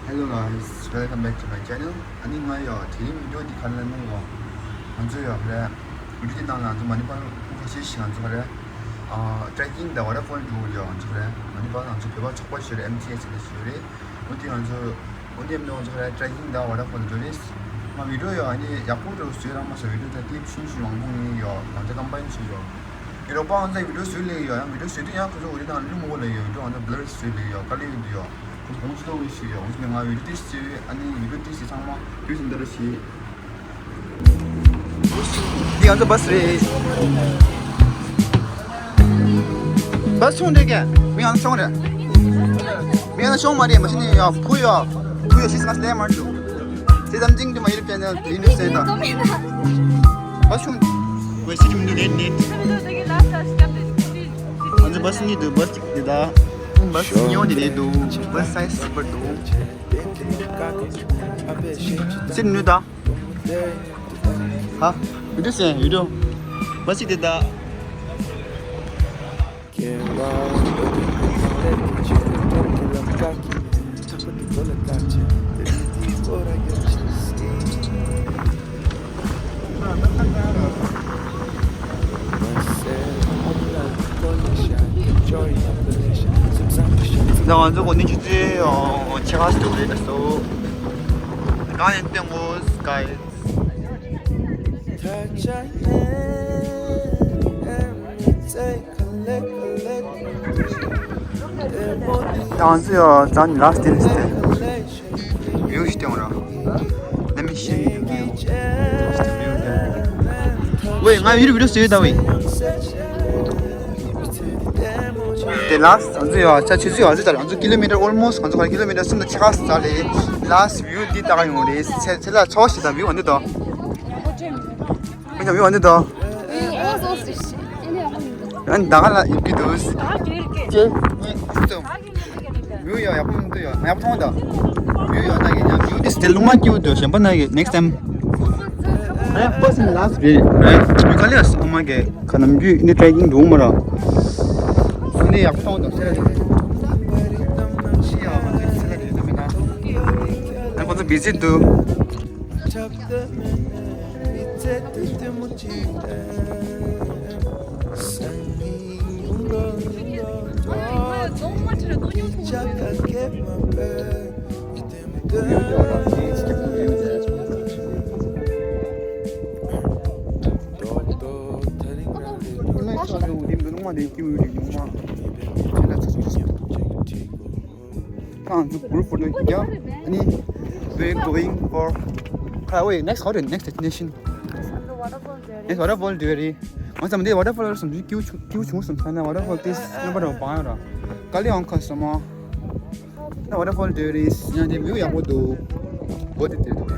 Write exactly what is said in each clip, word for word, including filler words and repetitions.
Hello guys, welcome back to my channel. ཨ་ནི་ང་ཡོ་དེ་རིང་བི་ཌིའོ་འདི་ག་རེ་ལབ་ན་ཡོ། ང་ཚོ་ཡོ་རེད། བི་ཌིའོ་འདི་ནང་ལ་ང་ཚོ་མ་ཎི་བྷ་ལ་ཁ་ཤས་ཤིག་ང་ཚོ་ག་རེ། ཨ་ཊེ་རེག་ཀིང་དང་ཝ་ཊར་ཕོལ་འགྲོ་གི་ཡོ། ང་ཚོ་ག་རེ་མ་ཎི་བྷ་ལ་ང་ཚོ་བོད་པ་ཚོགས་པ་ཞིག་རེད། ཨེམ་ཊི་ཨེས་ཟེར་ནས་ཞིག་ཡོད་རེད། འོ་དེ་ང་ཚོ་འོ་དེ་མིན་ང་ཚོ་ག་རེ་ཊེ་རེག་ཀིང་དང་ཝ་ཊར་ཕོལ་འགྲོ་རེད། ང་བི་ཌིའོ་ཡོ་ཨ་ནི་ཡག་པོ་འགྲོ་བཟོས་རག་མ་སོང་། བི་ཌིའོ་ད་ཊིབ་ཤིན་ཤིན་མང་པོ་ཡིན་ཡོ། ང་ཚོ་ཀམ་པའིན་བྱས་ཡོ། ཡིན་རོགས་པ་ང་ཚོ་བི་ཌིའོ་བཟོས་ལེ་ཡོ། ཡང་བི་ཌིའོ་བཟོས་དུས་ཡང་ཁོ་ཚོ་འོ་དེ་དང་ལུས་མོ་གོ་ལེ་ཡོ། བི་ཌིའོ་ང་ཚོ་བྷ་ལར་བཟོས་ལེ་ཡོ། དཀའ་ལས་ཡོད་དུ་ཡོ། ཁོ་ཚོ་གོང་ཚོ་ལོ་བའི་ཞིག་ཡོ། འོ་དེ་ང་བི་ཌིའོ་ཏིས་བྱས། ཨ་ནི་བི་ཌིའོ་ཏིས་བྱས་ཚང་མ་དུས་ཟིན་ད་རུ་བྱས། འདི་ང་ཚོ་བྷ་སི་རེད། བྷ་སི་ཆུང་འདྲེ་གས་མི་ང་ཚོ་ཆུང་རེད། མི་ང་ཚོ་ཆུང་མ་རེད། མ་གཞི་ནས་ཡོ་ཕུ་ཡོ། ཕུ་ཡོ་ཤི་སི་ང་ཚོ་ལས་མར་འདུག་དེ་ཙམ་ཅིང་དུ་མ་ཡིར་པན་ནེལ་ཡིན་ནུས་ཟེར་ད། བྷ་སི་ཆུང་། ཝེ་སི་ཁྱིམ་དུ་ནེད་ནེད། ང་ཚོ་བྷ་སི་གཉིས་འདུག་བྷ་སི་གཅིག་དེ་ད། བྷ་སི་གཉིས་འོང་དེ་རེད་འདུག་བྷ་སི་སའི་སི་སུ་པར་འདུག་སི་ནུ་ད། ཧ། ཡུ་ཏུ་སེ་ཡུ་ཏུ། བྷ་སི་དེ་ད། ད་ང་ཚོ་གོ་ནི་ཆུ་ཚོད་ཕྱེད་ཀ་ཙམ་རེད་ད་སོ། གང་ཡིན་ཏེ་ངོ་སྐའི། ད་ང་ཚོ་ཡོ་ཙང་ལ་སྟེ་སྟེ། བིའུ་ཞིག་སྟེང་ར། Let me show you the view. ཝེ་ང་བི་ཌིའོ་བི་ཌིའོ་བཟོས་ཡོད་ད་ཝེ། དེ་ལ་ང་ཚོ་ཡོ་ཆ་ཆུ་ཚོད་ང་ཚོ་ད་ང་ཚོ་ཀི་ལོ་མི་ཊར་almost ང་ཚོ་ཀི་ལོ་མི་ཊར་གསུམ་དང་ཕྱེད་ཀ་ཙམ་རེད། ལ་སི་བིའུ་འདི་ལྟ་ག་ཡོང་རེད། ཚེ་ཚེ་ལ་ཚོགས་ཤིག་དང་བིའུ་འདི་དང་། མི་འདུག་མི་འདུག་ཨ་ནི་ད་ག་ལ་ཡིབ་ཀྱི་འདུག་ཅེ་གཉིས་གསུམ། བིའུ་ཡོ་ཡག་པོ་མི་འདུག་ཡོ། ཡག་པོ་མཐོང་ད། བིའུ་ཡོ་ན་གི་ཡང་བིའུ་དེ་དེ་ལུང་མ་སྐྱིད་འདུག་གཞན་པ་ན་གི་next time. ཨ་first and last རེད་རེད། བིའུ་ག་ལེ་ཨ་མ་གི་ག་ནམ་རྒྱུད་ནི་ཊེ་རེག་ཀིང་འགྲོ་མ་ར། ནི་ཡག་པོ་མཐོང་ད་སེ་ར་རེད། ཤི་ཡ་མ་ཚོད་སེ་ར་རེད་ད་མི་ན། ཨ་ཁོ་ཚོ་བི་ཟི་འདུག་ཁོ་ལ་ཤ་དུ་དེ་འདུག་ནུ་མ་དེ་ཀྱུ་ཡུ་རེད་ནུ་མ། ཁྱེད་ལ་ཚོ་ཚོ། ཁྱེད་ཚོ་group photo རྒྱབ། ཨ་ནི། We going for. ཁ་ཝེ་next ཧོ་རེད། Next destination. Next waterfall འདི་རེད། ང་ཚོ་འདི་waterfall སོང་ཚུལ་ཀྱིའུ་ཆུང་ཀྱིའུ་ཆུང་སོང་ཚ་ན་waterfall དེ་རྣམ་པ་རོ་བང་ཡོད་ར། ག་ལེ་ཨང་ཁ་སོ་མ། ན་waterfall འདི་རེད། ཡང་དེ་view ཡག་པོ་འདུག་འོ་དེ་དེ་འདུག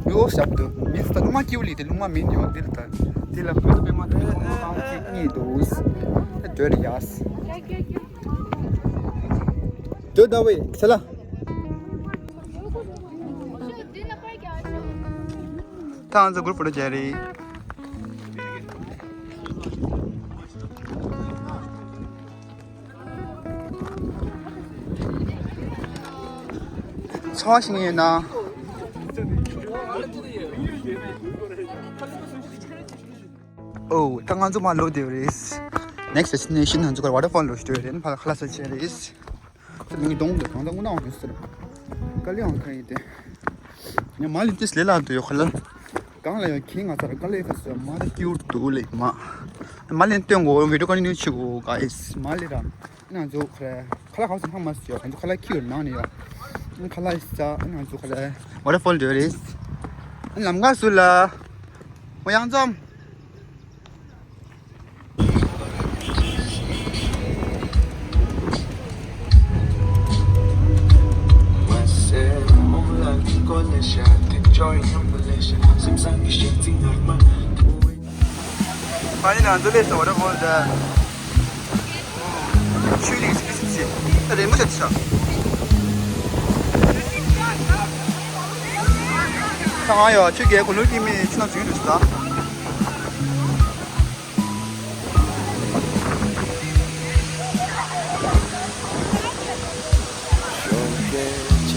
view ཞབས་འདུག་མི་ཚོ་ད་ལུང་མ་ཀྱིའུ་ལི་དེ་ལུང་མ་མིན་ཡོད་དེ་ལ་ད། དེ་ལ་བོད་དུ་པད་མ་དེ་ལུང་མ་གང་ཅིག་གཉིས་འདུག་ད་འདོད་ཡ། དོ་ད་ཝེ་ཚེ་ལ། ད་ང་ཚོ་group photo རྒྱག་རེད། ཚོགས་ཤིག་ཡིན་ན། ཨོ། ད་ང་ཚོ་མ་ལོ་དེ་རེད། Next destination ང་ཚོ་waterfall ལོ་ཤི་དེ་རེད། ཕ་ལ་ཁ་ལ་ས་ཆེ་རེད། ད་མི་གདོང་དེ་གང་ད་དངོས་གནས་དེ་ཟེར། དཀའ་ལས་ཡང་ཁ་ཡིན་ཏེ། ཉི་མ་ལི་ཏིས་ལེ་ལ་དུ་ཡོ་ཁ་ལ། གང་ལ་ཡང་ཁྱེད་ང་ཚོར་དཀའ་ལས་ཁ་སོ་མ་ད་ཀྱུར་དུ་ལེ་མ། མ་ལེན་སྟོན་གོ་video continue བྱེད་གོ་guys མ་ལེ་ར། ང་ཚོ་ཁ་ལ་ཁ་ལ་ཁ་སོ་ཧང་མ་སོ་ང་ཚོ་ཁ་ལ་ཁྱེར་ནང་ནས་ཡོ། ཁ་ལ་ས་ང་ཚོ་ཁ་ལ་waterfall དེ་རེད། ལམ་ཁ་སུ་ལ། ཧོ་ཡང་འཛོམས། ཕ་ནི་ང་ཚོ་ལས་སོ་རེ་ཧོལ་ད། ཆུ་ལིག་སི་སི་སི། ད་རེ་མོ་ཆ་ཆ། ཁ་ང་ཡོ་ཆུ་རྒྱལ་ཁོ་ལུ་ཏི་མི་ཆུ་ན་ཚུན་རུ་ས།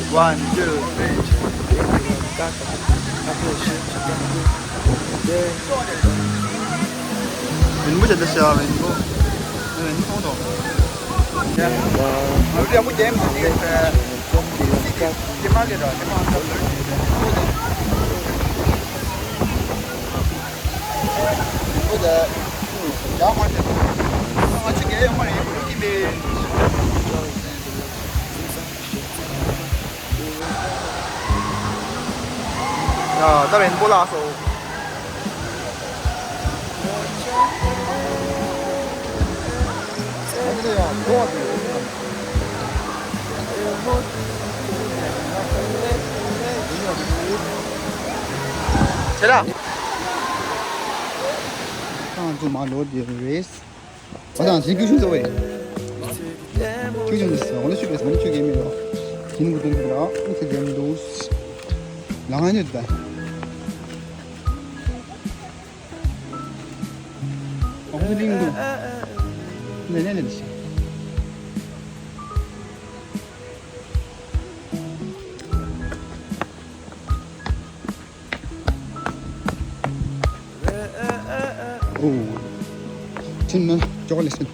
One, two, three. རིན་པོ་ཆེ་འདི་ཤ་རིན་པོ། རིན་པོ་ཐོང་ཐོང་། ཡ། ང་རུ་ཡག་པོ་རྒྱན་མི་འདུག་ཟེར། ཅི་མ་གི་ར་ནི་མ་འདུག་ཟེར། རིན་པོ་ཆེ། ཡག་མ་རེད། ང་ཚོ་རྒྱལ་ཡོད་མ་རེད། ཡག་པོ་ཀི་མེད། ཡ། ད་རིན་པོ་ལགས་སོ། ཁྱེད་རང་ཚོ་མ་ལོ་དེ་རེད། ཨ་ཙང་ཞིག་ཀུ་ཤུ་ཟེར་བས། ཀུ་ཤུ་ཟེར་བས། ང་ལ་ཤུ་བས་ང་ལ་ཤུ་གེ་མི་ཡོད། ཁྱིམ་གུ་དོན་གི་ར་ཨུ་ཚེ་རྒྱན་འདུག་ལང་ཨ་ཉོ་ད། ཨ་ཧུ་རིང་འདུག་ནེ་ནེ་ནེ་ནེ། ཨོ། ཁྱིམ་ནང་ཅོག་ལེ་སིན།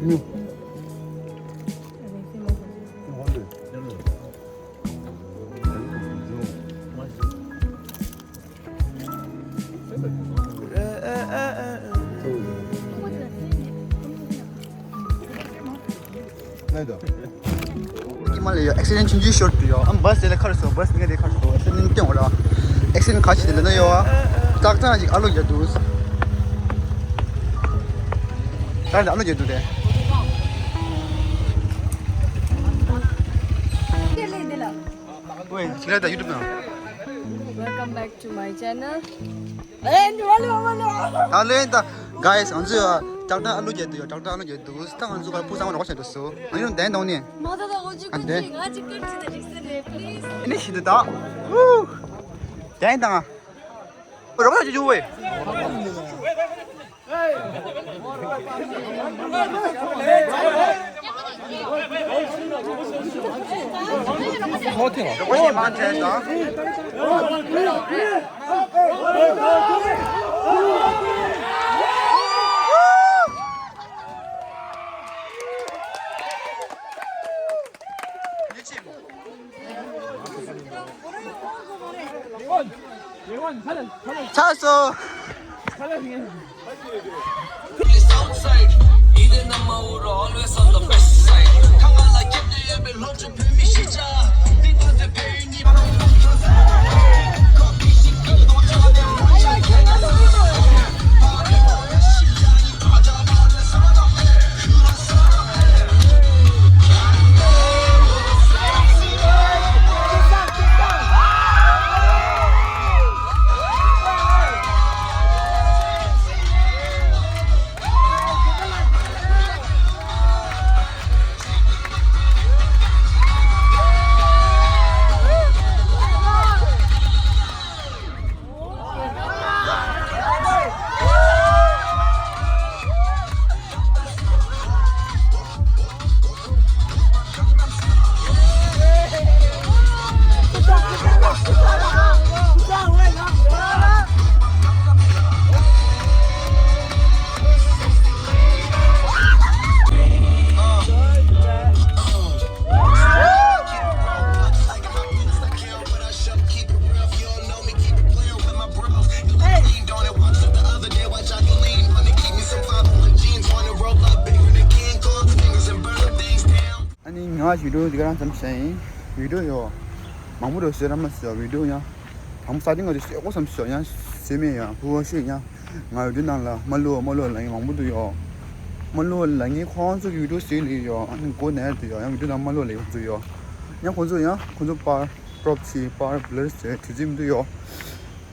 ཉི་མ་ལ་ཡོད། ཨེག་སི་ཌེན་ཆུང་ཆུང་ཤོར་དུ་ཡོད། ཨམ་བྷ་སི་དེ་ལ་ཁར་སོང་། བྷ་སི་ངས་དེ་ཁར་སོང་། ཨེག་སི་ཌེན་སྟོན་འོ་ར། ཨེག་སི་ཌེན་ག་ཅི་དེ་ལ་ན་ཡོད་ཨ། ཏག་ཏག་ཅིག་ཨ་ལོ་རྒྱག་འདུག་ད་ཨ་ལོ་རྒྱག་འདུག་དེ། ཝེ་ཅི་ལ་ད་ཡུ་ཊུབ་ན། Welcome back to my channel. ཨེ་ནི་ཝ་ལོ་ཝ་ལོ། ད་ལེན་ད། གའི་སི་ང་ཚོས་ཏག་ཏག་ཨ་ལོ་རྒྱག་འདུག་ཡོད། ཏག་ཏག་ཨ་ལོ་རྒྱག་འདུག་ད་ང་ཚོ་ག་ཕུག་ཚང་མ་རོགས་བྱེད་འདུག་སོ། ང་ཡོང་དན་དང་ནི། མ་ད་ད་འོ་ཅི་ཨ་ཀུན་དེ་ཅི་ང་ཅི་ཀུན་ཅི་ད་ཅིག་སེ་ནེ་པི་ལིས། ཨེ་ནི་ཤི་འདུག་ད། ཧུ། དན་དང་། རོགས་བྱེད་རྒྱུ་ཝེ། ཚར་སོང་། ཨ་ནི་ང་བི་ཌིའོ་འདི་ག་རང་ཙམ་བྱས་ཡིན། བི་ཌིའོ་ཡོ། མང་པོ་རུ་བཟོས་ར་མ་བཟོས་བི་ཌིའོ་ཡང་། དང་པོ་ས་སྟེང་ག་དུ་བཟོས་ཀོ་བསམ་བཟོས་ཡང་བཟོས་མེད་ཡང་བུ་བ་ཤོད་ཡང་། ང་བི་ཌིའོ་ནང་ལ་མ་ལོ་མ་ལོ་ལ་ཡིན་མང་པོ་འདུག་ཡོ། མ་ལོ་ལ་ངས་ཁོང་ཚོ་གི་video་བཟོས་ལེ་ཡོད། ཨ་ནི་མགོ་ནས་དེ་ཡོད། ཡང་video་ནང་མ་ལོ་ལེ་ཁོང་ཚོ་ཡོད། ཡང་ཁོང་ཚོ་ཡང་ཁོང་ཚོ་པར་crop་བྱས་པར་blur་བྱས་དུས་ཚོད་མི་འདུག་ཡོད།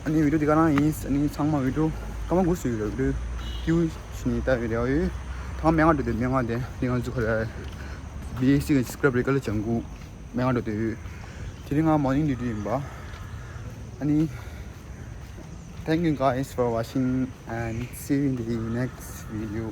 ཨ་ནི་video་དེ་ག་རང་ཡིན། ཨ་ནི་ཚང་མ་video་སྐར་མ་དགུ་བཟོས་ཡོད། video་ཀིའུ་ཞིག་ནས་ལྟ་བའི་རེ་བ་ཡོད། ད་མེ་ང་འགྲོ་དེ་མེ་ང་དེ་ནི་ང་ཚོ་ཁ་ལ་B S C་གི་scrub་རེད། ཀ་ལ་ལྗང་གུ་མེ་ང་འགྲོ་དེ་ཡོད། དེ་རིང་ང་morning duty་ཡིན་པ། ཨ་ནི། Thank you guys for watching and see you in the next video.